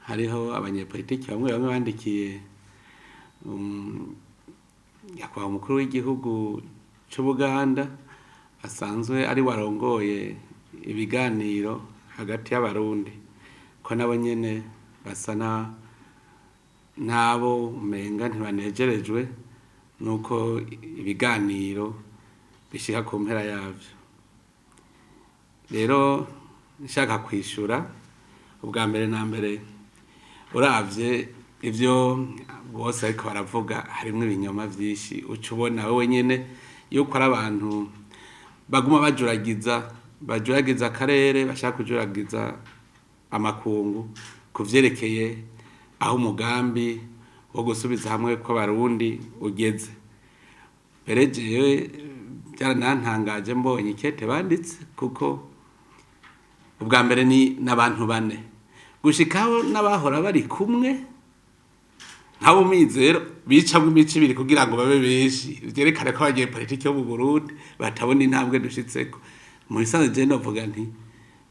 Hariho abanyepolitiki bamwe bamwe bandikiye nyakubahwa umukuru w'igihugu c'Ubuganda, asanzwe ari warongoye ibiganiro hagati y'Abarundi, ko nabo nyene basa nabo umenga ntibanejerejwe nuko ibiganiro bishika ku mpera yavyo. Rero nshaka kwishura, ubwa mbere na mbere, uravye ivyo bose ariko baravuga, harimwo ibinyoma vyinshi. Uca ubona wewe nyene yuko ari abantu baguma bajuragiza, bajuragiza akarere, bashaka kujuragiza amakungu ku vyerekeye aho umugambi wo gusubiza hamwe kw'Abarundi ugeze. Mbere jewe byaranantangaje mbonye ikete banditse, kuko ubwa mbere ni n'abantu bane gushikaho n'abahora bari kumwe nk'abo mizero bicamwo imico ibiri kugira ngo babe benshi, vyerekane ko abanyepolitiki bo mu Burundi batabona intambwe dushitseko. Mu bisanzwe jewe novuga nti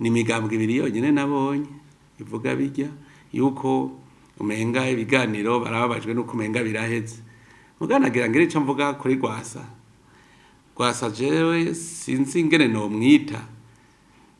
ni imigambwe ibiri yonyene nabonye ivuga bijya yuko umenga ibiganiro barababajwe nuko umenga biraheze. Mugabo nagira ngire ico mvuga kuri Rwasa. Rwasa jewe sinzi ingene nomwita,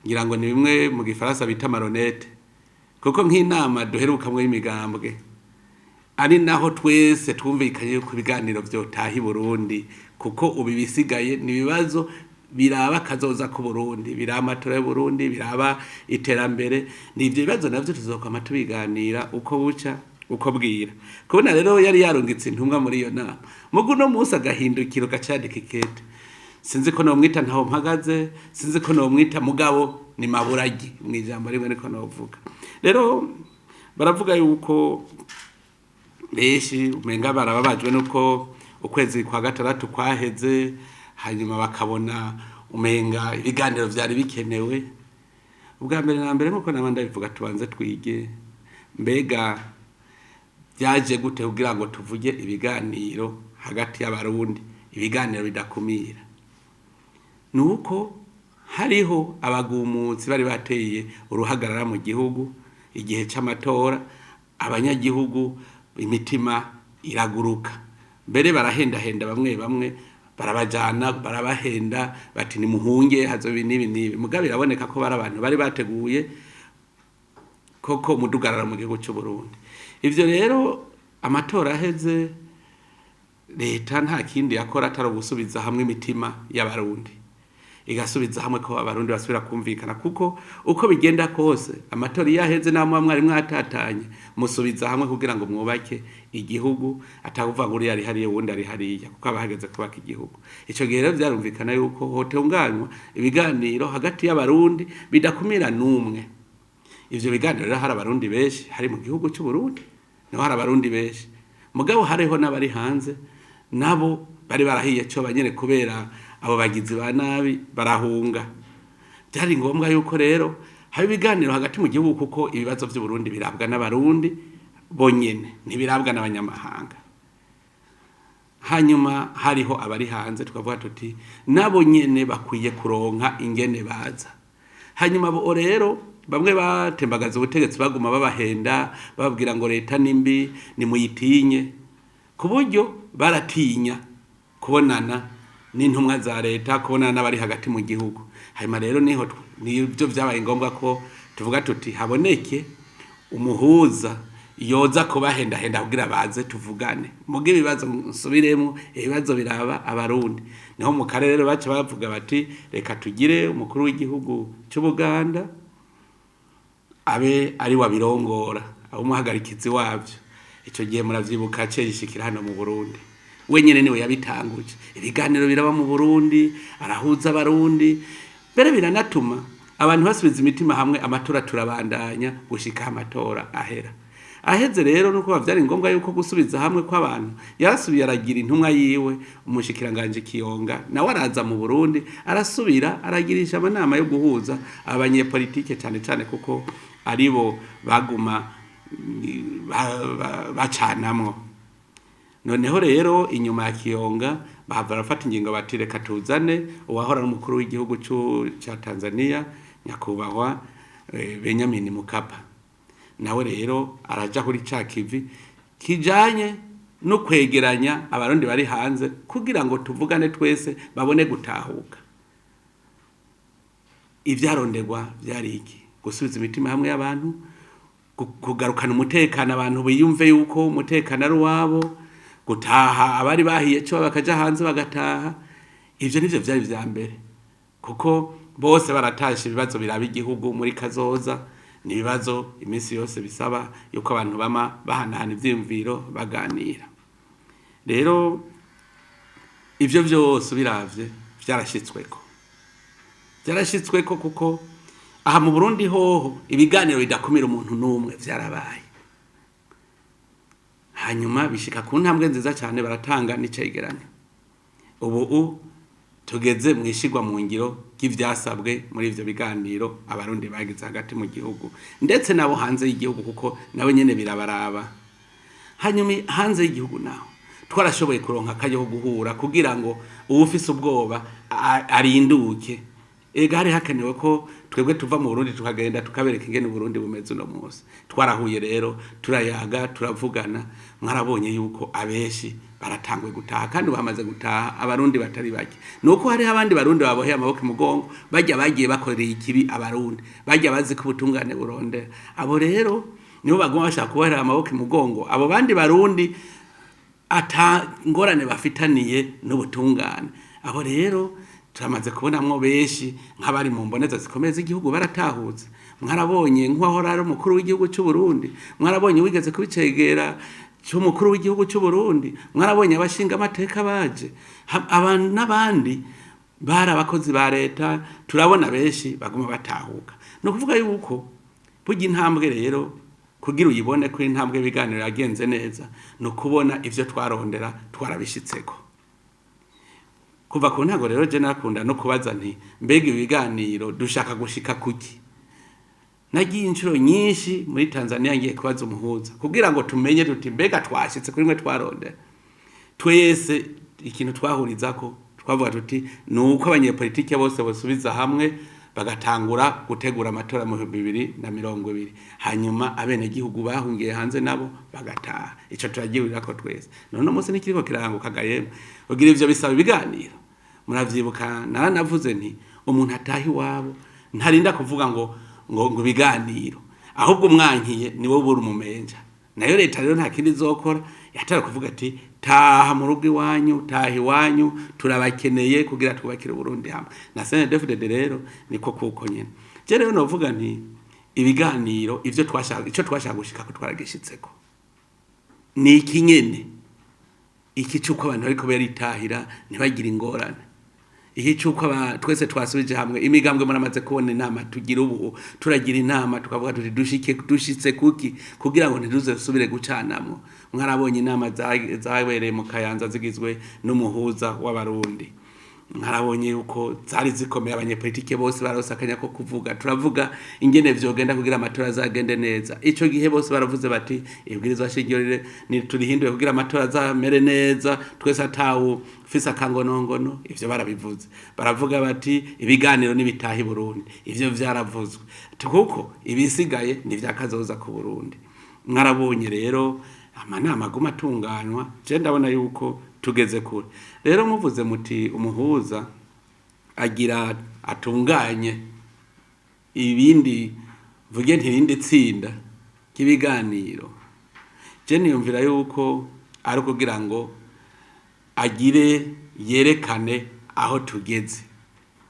ngira ngo ni bimwe mu gifaransa bita marionnette, kuko nk'inama duherukamwo y'imigambwe, ari naho twese twumvikanye yuko ibiganiro vyotaha i Burundi, kuko ubu ibisigaye ni ibibazo biraba kazoza ku Burundi, biraba amatora y'Uburundi, biraba iterambere. Ni ivyo bibazo navyo tuzokwama tubiganira uko buca uko bwira. Kubona rero yari yarungitse intumwa muri iyo nama, mugu uno munsi agahindukira ugacandika ikete, sinzi ko nomwita ntaho mpagaze, sinzi ko nomwita, mugabo ni maburagi mw'ijambo rimwe niko novuga. Rero baravuga yuko benshi umenga barababajwe nuko ukwezi kwa gatandatu kwaheze, hanyuma bakabona umenga ibiganiro vyari bikenewe. Ubwa mbere na mbere, nkuko naba ndabivuga, tubanze twige mbega byaje gute kugira ngo tuvuge ibiganiro hagati y'Abarundi, ibiganiro bidakumira. Nuko hariho abagumutsi bari bateye uruhagarara mu gihugu igihe c'amatora, abanyagihugu imitima iraguruka, mbere barahendahenda bamwe bamwe, barabajana, barabahenda bati nimuhunge, hazoba ibi n'ibi n'ibi. Mugabo biraboneka ko bari abantu bari bateguye koko umudugararo mu gihugu c'u Burundi. Ivyo rero amatora aheze, leta nta kindi yakora atari ugusubiza hamwe imitima y'Abarundi, igasubiza hamwe ko Abarundi basubira kumvikana, kuko uko bigenda kose amatora iyo aheze, namwe mwari mwatatanye, musubiza hamwe kugira ngo mwubake igihugu, atakuvuga ngo uriya ari hariya, uwundi ari hariya, kuko aba hageze kubaka igihugu. Ico gihe rero vyarumvikana yuko hotunganywa ibiganiro hagati y'Abarundi bidakumira n'umwe. Ivyo biganiro rero, hari Abarundi benshi hari mu gihugu c'u Burundi, niho hari Abarundi benshi, mugabo hariho n'abari hanze, nabo bari barahiye co banyene kubera abo bagizi ba nabi barahunga. Byari ngombwa yuko rero haba ibiganiro hagati mu gihugu, kuko ibibazo vy'u Burundi birabwa n'Abarundi bonyene, ntibirabwa n'abanyamahanga. Hanyuma hariho abari hanze, tukavuga tuti nabo nyene bakwiye kuronka ingene baza. Hanyuma bo rero bamwe batembagaza ubutegetsi baguma babahenda, bababwira ngo leta nimbi, nimuyitinye, ku buryo baratinya kubonana n'intumwa za leta, kubonana n'abari hagati mu gihugu. Hanyuma rero niho nibyo vyabaye ngombwa ko tuvuga tuti haboneke umuhuza yoza kubahendahenda kugira baze tuvugane muga ibibazo. Nsubiremo, ibibazo biraba Abarundi. Niho mu karere rero baca bavuga bati reka tugire umukuru w'igihugu c'Ubuganda abe ari wabirongora, abe umuhagarikizi wavyo. Ico gihe muravyibuka, yishikira hano mu Burundi, wenyene niwe yabitanguje, ibiganiro biraba mu Burundi, arahuza Abarundi, mbere biranatuma abantu basubiza imitima hamwe, amatora turabandanya gushika amatora ahera. Aheze rero, nuko vyari ngombwa yuko gusubiza hamwe kw'abantu, yarasubiye aragira intumwa yiwe, umushikiranganje Kiyonga, nawe araza mu Burundi, arasubira aragirisha amanama yo guhuza abanyepolitike cane cane, kuko aribo baguma bacanamwo. Noneho rero inyuma ya Kiyonga bahava barafata ingingo bati reka tuzane uwahora ari umukuru w'igihugu ca Tanzania, nyakubahwa Benjamin Mkapa. Nawe rero araja kuri ca kivi kijanye no kwegeranya abarundi bari hanze kugira ngo tuvugane twese babone gutahuka. Ivyaronderwa vyari iki? Gusubiza imitima hamwe y'abantu, kugarukana umutekano, abantu biyumve yuko umutekano ari uwabo, gutaha abari bahiye co bakaja hanze bagataha. Ivyo nivyo vyari vya mbere, kuko bose baratashe. Ibibazo biraba igihugu muri kazoza ni ibibazo iminsi yose bisaba yuko abantu bama bahanahana ivyiyumviro, baganira. Rero ivyo vyose ubiravye vyarashitsweko, vyarashitsweko, kuko aha mu Burundi hoho ibiganiro bidakumira umuntu n'umwe vyarabaye, hanyuma bishika ku ntambwe nziza cyane, baratanga n'icegeranyo. Ubu tugeze mu ishigwa mu ngiro ry'ivyasabwe muri ivyo biganiro abarundi bagize hagati mu gihugu, ndetse nabo hanze y'igihugu, kuko nabo nyene birabaraba. Hanyuma hanze y'igihugu naho twarashoboye kuronka akaryo ko guhura kugira ngo uwufise ubwoba arinduke. Ega hari hakenewe ko twebwe tuva mu Burundi tukagenda tukabereka ingene Uburundi bumeze uno munsi. Twarahuye rero, turayaga, turavugana. Mwarabonye yuko abenshi baratanguye gutaha, kandi bamaze gutaha abarundi batari bake. Nuko hariho abandi barundi baboheye amaboko imugongo, bajya bagiye bakoreye ikibi abarundi, bajya bazi ko ubutungane burondera. Abo rero nibo baguma bashaka kubohera amaboko imugongo abo bandi barundi ata ngorane bafitaniye n'ubutungane. Abo rero turamaze kubonamwo benshi nk'abari mu mboneza zikomeye z'igihugu baratahutse. Mwarabonye nk'uwahora ari umukuru w'igihugu cy'u Burundi, mwarabonye wigeze kubicegera cy'umukuru w'igihugu cy'u Burundi, mwarabonye abashinga amateka baje, aba n'abandi bari abakozi ba leta. Turabona benshi baguma batahuka. Ni ukuvuga yuko burya intambwe rero kugira uyibone ko intambwe ibiganiro yagenze neza, ni ukubona ivyo twarondera twarabishitseko. Kuva ku ntango rero je nakunda no kubaza nti: mbega ibiganiro dushaka gushika kuki? Nagiye inshuro nyinshi muri Tanzania ngiye kubaza umuhuza kugira ngo tumenye tuti: mbega twashitse kuri mwe twarondera twese? Ikintu twahurizako, twavuga tuti ni uko abanyepolitike bose bosubiza hamwe bagatangura gutegura amatora mu 2020, hanyuma abenegihugu bahungiye hanze nabo bagataha. Ico turagihurirako twese. None uno munsi ntikiriko kiranguka ga yemwe? Kugira ivyo bisaba ibiganiro. Muravyibuka naranavuze nti umuntu ataha iwabo ntarinda kuvuga ngo ibiganiro, ahubwo umwankiye niwe ubura umumenja. Nayo leta rero nta kindi izokora yatara kuvuga ati: taha mu rugo iwanyu, taha iwanyu, turabakeneye kugira twubakire Uburundi hamwe. Na CNDD-FDD rero niko kuko nyene. Je rero novuga nti ibiganiro ivyo twashaka, ico twashaka gushika ko twaragishitseko, ni iki nyene, iki c'uko abantu bariko baritahira ntibagire ingorane, iki c'uko twese twasubije hamwe imigambwe. Muramaze kubona inama tugira ubu, turagira inama tukavuga tuti dushike dushitse kuki kugira ngo ntituzosubire gucanamwo. Mwarabonye inama zabereye mu Kayanza zigizwe n'umuhuza w'abarundi, mwarabonye yuko zari zikomeye. Abanyepolitike bose barose akanya ko kuvuga, turavuga ingene vyogenda kugira amatora azagende neza. Ico gihe bose baravuze bati ibwirizwa shingiro ni turihindure kugira amatora azamere neza, twese atawu fise akangonongono. Ivyo barabivuze, baravuga bati ibiganiro n'ibitaha i Burundi. Ivyo vyaravuzwe kuko ibisigaye ni vyakazoza ku Burundi. Mwarabonye rero amanama aguma atunganywa. Je ndabona yuko tugeze kure. Rero muvuze muti umuhuza agira atunganye ibindi, mvuge ntirindi tsinda ry'ibiganiro, je niyumvira yuko ari ukugira ngo agire yerekane aho tugeze,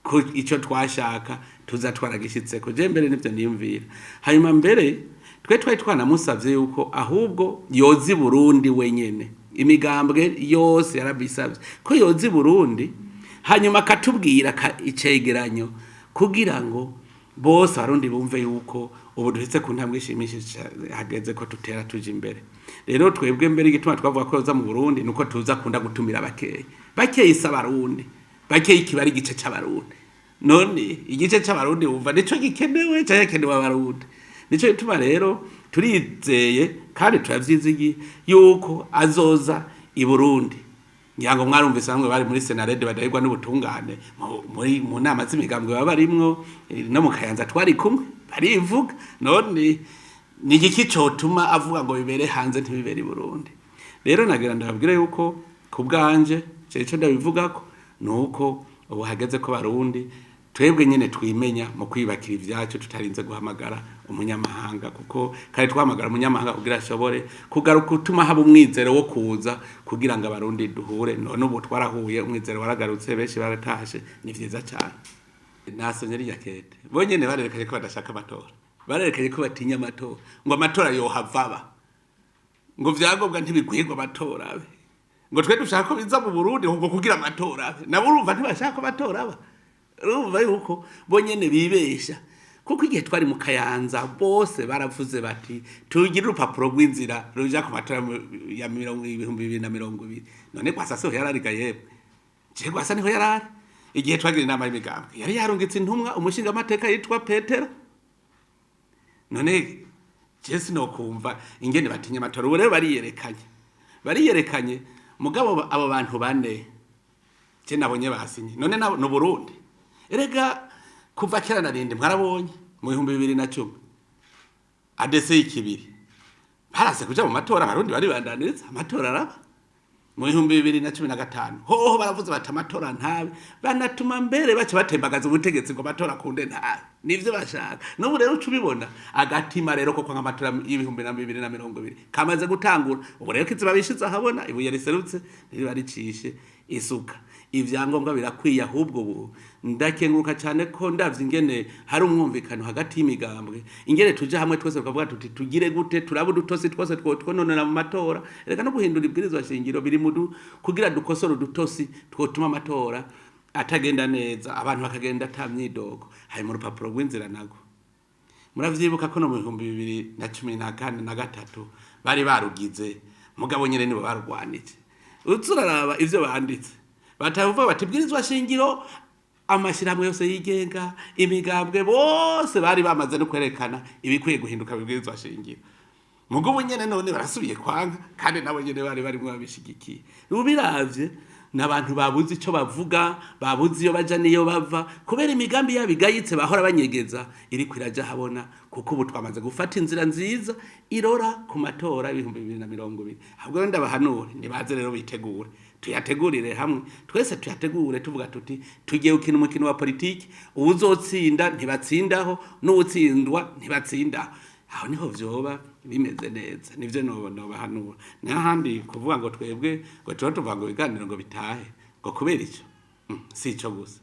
ko ico twashaka tuza twaragishitseko. Je mbere nivyo niyumvira. Hanyuma mbere twe twari twanamusavye yuko ahubwo yoza i Burundi wenyene. Imigambwe yose yarabisavye ko yoza i Burundi, hanyuma akatubwira icegeranyo kugira ngo bose abarundi bumve yuko ubu duhitse ku ntambwe ishimishije, hageze ko tutera tuja imbere. Rero twebwe mbere igituma twavuga ko yoza mu Burundi nuko tuza kunda gutumira bakeyi bakeyi, si abarundi bakeyi, kiba ari igice c'abarundi. None igice c'abarundi wumva nico gikenewe canke hakenewe abarundi? Nico gituma rero turizeye kandi turavyizigiye yuko azoza i Burundi. Ngira ngo mwarumvise bamwe bari muri Senarede badahirwa n'ubutungane muri mu nama z'imigambwe baba barimwo, no mu Kayanza twari kumwe barivuga. None Ni igiki cotuma avuga ngo bibere hanze ntibibere i Burundi? Rero nagira ndababwire yuko ku bwanje je ico ndabivugako ni uko ubu hageze ko Barundi twebwe nyene twimenya mu kwiyubakira ivyacu tutarinze guhamagara umunyamahanga, kuko kare twahamagara umunyamahanga kugira ashobore kugaruka utuma haba umwizero wo kuza kugira ngo Abarundi duhure. None ubu twarahuye, umwizero waragarutse, benshi baratashe, ni vyiza cane. Nasomye rirya kete, bonyene barerekanye ko badashaka amatora, barerekanye ko batinya amatora, ngo amatora yohava aba, ngo vyangombwa ntibikwirwa amatora abe, ngo twe dushaka ko biza mu Burundi ngo kugira amatora abe. Nabo urumva ntibashaka ko amatora aba. Urumva yuko bonyene bibesha, kuko igihe twari mu Kayanza bose baravuze bati tugire urupapuro rw'inzira ruja ku matora ya 2020. None Rwasa siho yarari ga yemwe? Je Rwasa niho yarari igihe twagira inama y'imigambwe, yari yarungitse intumwa umushingamateka yitwa Petero. None je sinokumva ingene batinya amatora. Ubu rero bariyerekanye, bariyerekanye. Mugabo abo bantu bane je nabonye basinye, none nabo ni Burundi erega kuva kera narindi. Mwarabonye mu 2010 ADC ikibiri barase kuja mu matora, Abarundi bari bandaniriza, amatora araba. Mu 2015 hoho baravuze bati amatora ntabe, banatuma mbere baca batembagaza ubutegetsi ngo amatora akunde ntabe. Nivyo bashaka n'ubu rero. Uca ubibona agatima rero koko nk'amatora y'2020 kamaze gutangura. Ubu rero kiziba bishize ahabona, ibuye riserutse ntiriba ricishe isuka. Ivyangombwa birakwiye. Ahubwo ubu ndakenguruka cyane ko ndavye ingene hari umwumvikano hagati y'imigambwe, ingene tuja hamwe twese tukavuga tuti tugire gute, turaba udutosi twose twononera mu matora. Reka no guhindura ibwirizwa shingiro biri mu kugira dukosore udutosi twotuma amatora atagenda neza, abantu bakagenda ata myidogo. Hari mu rupapuro rw'inzira nago muravyibuka ko no mu 2014 na gatatu bari barugize, mugabo nyene nibo barugwanije. Uza uraraba ivyo banditse, batavuga bati bwirizwa shingiro, amashyirahamwe yose yigenga, imigambwe, bose bari bamaze no kwerekana ibikwiye guhinduka bibwirizwa shingiro. Mugo ubu nyene none barasubiye kwanka, kandi nabo nyene bari barimwo babishigikiye. Ubiravye n'abantu babuze ico bavuga, babuze iyo baja niyo bava, kubera imigambi yabo igayitse bahora banyegeza iriko iraja habona, kuko ubu twamaze gufata inzira nziza irora ku matora y'2020. Ahubwo rero ndabahanure, nibaze rero bitegure, tuyategurire hamwe twese, tuyategure tuvuga tuti tugiye gukina umukino wa politiki, uwuzotsinda ntibatsindaho n'uwutsindwa ntibatsindaho. Aho niho vyoba bimeze neza. Nivyo nobahanura. N'ahandi kuvuga ngo twebwe ngo tuba tuvuga ngo ibiganiro ngo bitahe ngo kubera ico, si ico gusa.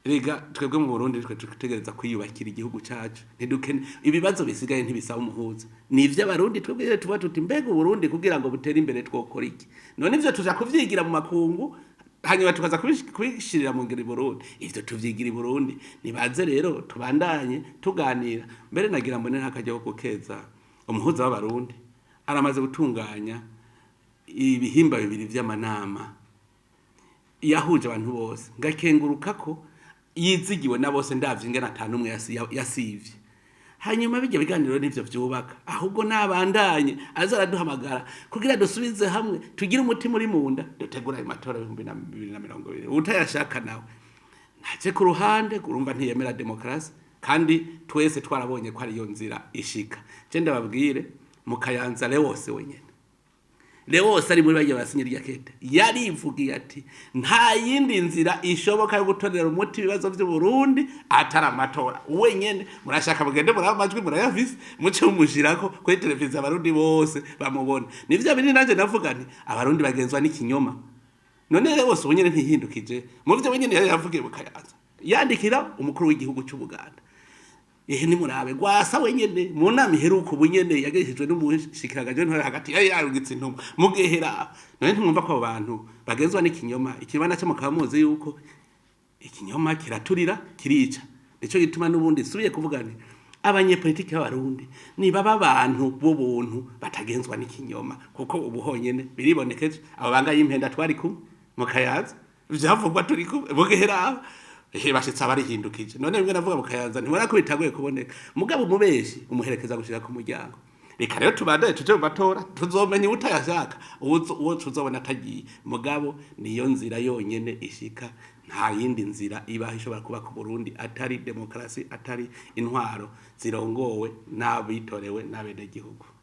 Rega twebwe mu Burundi twe dutegereza kwiyubakira igihugu cacu, ntidukene ibibazo bisigaye ntibisaba umuhuza, ni ivy'Abarundi. Twebwe rero tuvuga tuti mbega Uburundi kugira ngo butere imbere twokora iki? None ivyo tuja kuvyigira mu makungu hanyuma tukaza kubishirira mu ngiro i Burundi? Ivyo tuvyigira i Burundi. Nibaze rero tubandanye tuganira. Mbere nagira mbone ntakajya ko gukeza umuhuza w'Abarundi, aramaze gutunganya ibihimba bibiri vy'amanama yahuje abantu bose. Ngakenguruka ko yizigiwe na bose, ndavye ingene ata n'umwe yasivye. Hanyuma bijya biganiro nivyo vyubaka. Ahubwo nabandanye aza araduhamagara kugira dusubize hamwe, tugire umutima uri munda, dutegura ayo matora 2020. Utayashaka nawe ntace ku ruhande, urumva ntiyemera demokarasi, kandi twese twarabonye ko ariyo nzira ishika. Je ndababwire, mu Kayanza Lewose wenyene, Lewose ari muri bagiye basinye irya kete, yarivugiye ati nta yindi nzira ishoboka yo gutorera umuti ibibazo vy'u Burundi atari amatora. Wenyene murashaka mugende muraba amajwi murayafise, muce mumushirako kuri televiziyo Abarundi bose bamubona. Nivyo bindi nanje navuga nti Abarundi bagenzwa n'ikinyoma. None Lewose ubu nyene ntihindukije mu vyo wenyene yari yavugiye mu Kayanza yandikira umukuru w'igihugu c'u Buganda? Ehe, nimurabe Rwasa wenyene mu nama iheruka ubu nyene yagejejwe n'umushikiranganje w'intwaro hagati, yari yarungitse intumwa mugehera. None ntimwumva ko abo bantu bagenzwa n'ikinyoma? Ikinyoma nacyo mukaba muzi yuko ikinyoma kiraturira, kirica. Nico gituma n'ubundi nsubiye kuvuga nti abanyepolitiki b'Abarundi nibaba abantu b'ubuntu batagenzwa n'ikinyoma, kuko ubu honyene biribonekeje. Abo banga y'impenda twari kumwe mu Kayanza, vyavugwa turi kumwe mugehera, ehe, bashitse abarihindukije. None bimwe navuga mu Kayanza ntibona ko bitagoye kuboneka. Mugabo umubeshi umuherekeza gushika ku muryango. Reka rero tubandanye tuje mu matora, tuzomenya utayashaka, uwo tuzobona atagiye. Mugabo niyo nzira yonyene ishika. Nta yindi nzira ibaho ishobora kuba ku Burundi atari demokarasi, atari intwaro zirongowe n'abitorewe n'abenegihugu.